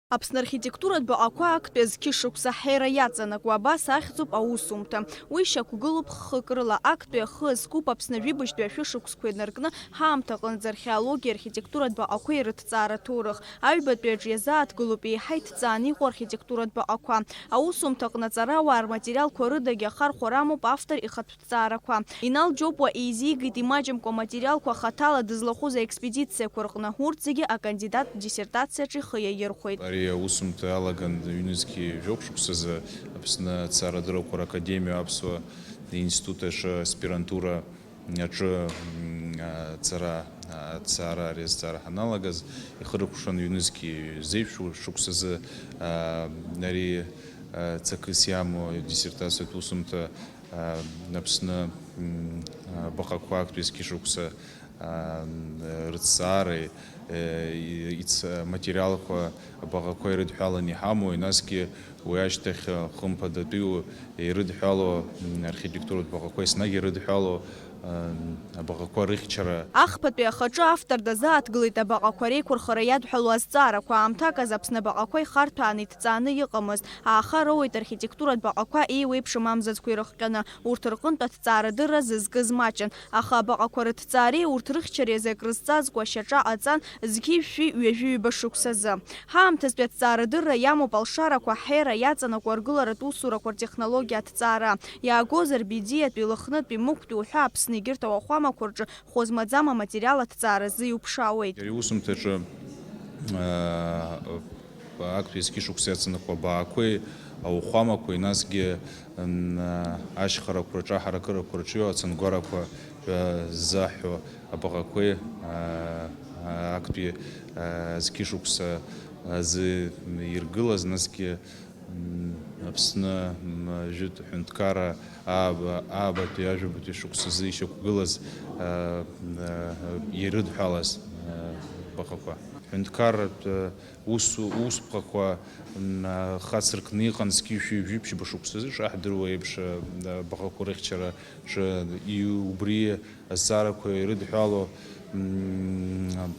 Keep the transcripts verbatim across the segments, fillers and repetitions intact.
Аԥсны архитектуратә баҟақәа актәи азқьышықәса ҳәера иаҵанакуа абас ахьӡуп аусумҭа. Уи шьақәгылоуп хкык рыла, актәи ахы азкуп Аԥсны жәибжьтәи ашәышықәсқәа инаркны ҳаамҭа аҟынӡа археологиа, архитектуратә баҟақәеи рыҭҵаара ҭоурых. Аҩбатәи аҿы иазааҭгылоуп еиҳа иҭҵааны иҟоу архитектуратә баҟақәа. Аусумҭа аҟны аҵарауаа рматериалқәа рыдагьы ахархәара амоуп автор ихатә ҭҵаарақәа. Инал Џьопуа еизигеит имаҷымкәа аматериалқәа хаҭала дызлахәыз аекспедициақәа рҟны. Урҭ зегьы акандидат диссертациаҿы ихы иаирхәеит. Ари аусумҭа алаган ҩнызқьи жәохә шықәсазы Аԥсны аҭҵаарадыррақәа ракадемиа аԥсуа институт аҿы аспирантура аҿы, м, аҵара, аҭҵаара, ари азҵаара ҳаналагаз, ихыркәшан ҩнызқьи зеижә шықәсазы, а, ари, а, ҵакыс иамоу диссертациатә усумҭа, а, Аԥсны, м, а, баҟақәа актәи зқьышықәса, а, рыҭҵаареи, е, и-, иц-, материалқәа абаҟақәа ирыдҳәаланы иҳамоу, насгьы уи ашьҭахь, а, хымԥадатәиу ирыдҳәалоу, м, архитектуратә баҟақәа еснагь ирыдҳәалоу, а, абаҟақәа рыхьчара. Ахԥатәи ахаҿы автор дазааҭгылеит абаҟақәа реиқәырхара иадҳәалоу азҵаарақәа. Аамҭак азы Аԥсны абаҟақәа ихарҭәааны иҭҵааны иҟамызт. Ааха роуеит архитектуратә баҟақәа еиуеиԥшым амзаӡқәа ирыхҟьаны. Урҭ рҟынтә аҭҵаарадырра зызкыз маҷын, аха абаҟақәа рыҭҵаареи урҭ рыхьчареи азы акрызҵазкуа шьаҿа ҟаҵан зқьи жәшәи ҩажәи ҩба шықәсазы. Ҳаамҭазтәи аҭҵаарадырра иамоуп алшарақәа, ҳәера иаҵанакуа аргыларатә усурақәа ртехнологиа аҭҵаара. Иаагозар, Бедиатәи, Лыхнытәи, Мықәтәи уҳәа Аԥсны егьырҭ ауахәамақәа рҿы хәы-змаӡам аматериал аҭҵааразы иуԥшаауеит. Ари аусумҭаҿы, аа, актәи зқьышықәса иаҵанакуа абаақәеи ауахәамақәеи, насгьы, м, ашьхарақәа рҿы аҳаракырақәа рҿио ацынгәарақәа ҳәа ззаҳҳәо абаҟақәеи, аа, актәи, аа, зқьышықәса азы иргылаз, насгьы, м, Аԥсны, м, жәытә ҳәынҭқарра ааба-, аабатәи ажәабатәи шықәсазы ишьақәгылаз, аа, м, аа, ирыдҳәалаз, аа, баҟақәа. Ҳәынҭқарратә, ус, усԥҟақәа, м, хацыркны иҟан зқьи жәшәи жәиԥшьба шықәсазы, шаҳдыруа еиԥш, а, баҟақәа рыхьчара ҿы, и-, убри азҵаарақәа ирыдҳәалоу, м,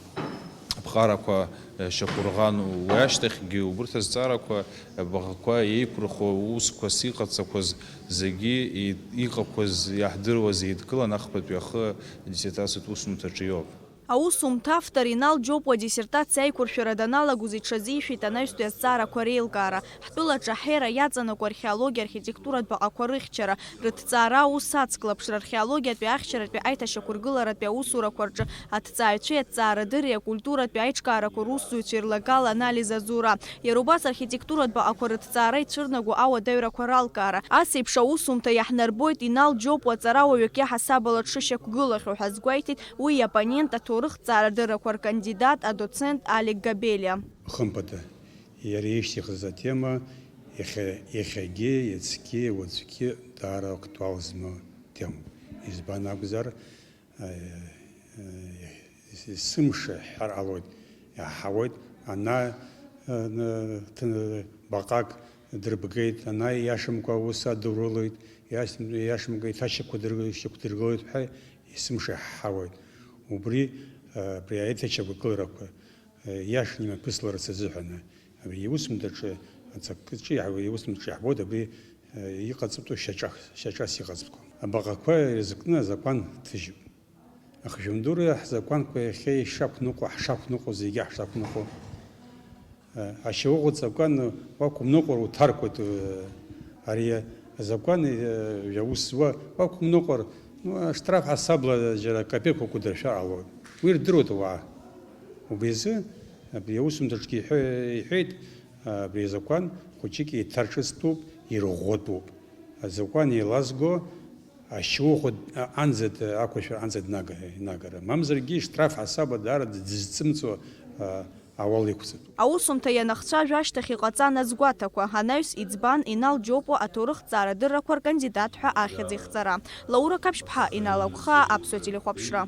ԥҟарақәа, а, шьақәырӷан, уи ашьҭахьгьы убырҭ азҵаарақәа, баҟақәа еиқәырхо усқәас иҟаҵақәаз зегьы, и-, иҟақәаз, иаҳдыруаз еидкылан ахԥатәи ахы адиссертациатә усумҭаҿы иоуп. Аусумҭа автор Инал Џьопуа диссертациа аиқәыршәара даналагоз иҽазишәеит анаҩстәи азҵаарақәа реилкаара, ҳтәылаҿы аҳәера иаҵанакуа археологиа, архитектуратә баҟақәа рыхьчара, рыҭҵаара аус ацклаԥшра, археологиатәи ахьчаратәи аиҭашьақәыргыларатәи аусурақәа рҿы аҭҵааҩцәеи аҭҵаарадырреи акультуратәи аиҿкаарақәа русзуҩцәеи рлагала анализ азура, иара убас архитектуратә баҟақәа рыҭҵаара ицәырнаго ауадаҩрақәа ралкаара. Ас еиԥш аусумҭа иаҳнарбоит Инал Џьопуа ҵарауаҩык иаҳасабала дшышьақәгылахьоу ҳәа азгәеиҭеит уи иоппонент, аҭоурыхҭҵаарадыррақәа ркандидат, адоцент Алик Габелиа. Хымԥада, иара ишьҭихыз атема иахьа-, иахьагьы, иацгьы, уаҵәгьы даара актуал змоу темоуп. Избан акәзар, э, э, есымша ҳәар ҟалоит, иаҳауеит, ана, э, н-, ҭ-, баҟак дырбгеит, ана иашамкәа аус адурылеит, иашам-, иашамкәа иҭашьақәа дыр-, шьақәдыргылеит ҳәа есымша иаҳҳауеит. Убри, э, абри аиҭачақәгыларақәа, э, иашан имҩаԥысларц азыҳәан, абри иусумҭаҿы, ацаккаҿы иаҳ-, иусумҭаҿы иаҳбоит абри, э, иҟаҵатәу шьаҿа, шьаҿас иҟаҵатәқәа. Абаҟақәа ирызкны азакәан ҭыжьуп. Ахжәындура ҳзакәанқәа иахьа ишақәныҟәо, ҳшақәныҟәо, зегьы ҳшақәныҟәо, ашьауӷәыҵ акәан уақәымныҟәар уҭаркуеит, ари азакәан, жәа ус зуа уақәымныҟәар, ну, аштраф ҳасабла џьара капеқәак удыршәар ҟалоит. Уи рдыруеит ауаа. Убри азы абри аусумҭаҿгьы иҳәа-, иҳәеит, абри азакәан хәыҷык еиҭарҿыцтәуп, ирӷәӷәатәуп. Азакәан еилазго ашьауӷәыҵ анӡа д-, ақәыршәара анӡа днага-, инагара. Мамзаргьы штраф ҳасабла даара дызҵымҵуа, а, ауал иқәҵатәуп. Аусумҭа ианахцәажәа ашьҭахь иҟаҵан азгәаҭақәа, анаҩс иӡбан Инал Џьопуа аҭоурыхҭҵаарадыррақәа ркандидат ҳәа ахьӡ ихҵара. Лаура Қаԥшьԥҳа, Инал Агәхаа, Аԥсуа телехәаԥшра.